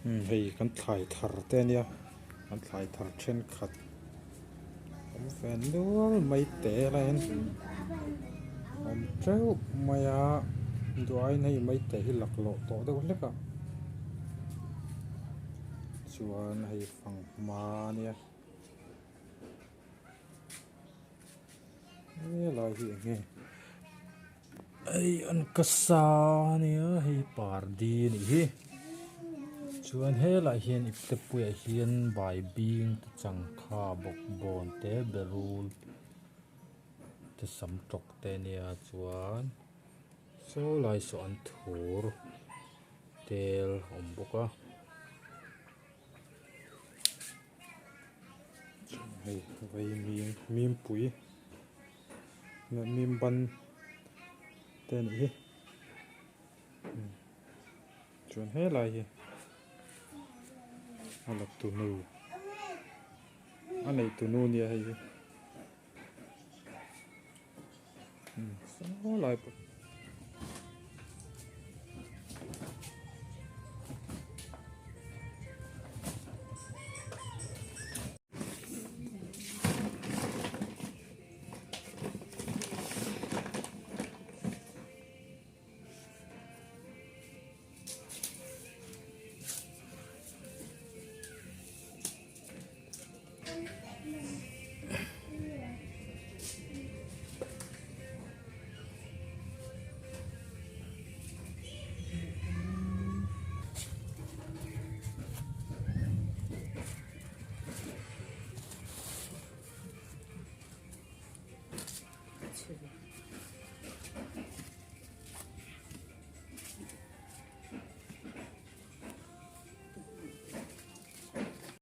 Hei kan thlai thar te ania kan thlai thar thenkhat awm ve nual mai te la hian awm teuh mai a duhaiin hei maite hi laklawh tawh deuh hlek a chuan hei fanghma ania helai hi eng nge hei an ka sa ania hei pardi a nih hi chuan helaiah hian ipte puiah hian baibing te changkha bawkbawn te berul te sam tawk te ania chuan saw lai saw an thur tel a awm bawk a. Hei vai mim mimpui mim ban te a nih hi chuan helai hi a la tunu a nei tunu nia hei hi saw lai pawh.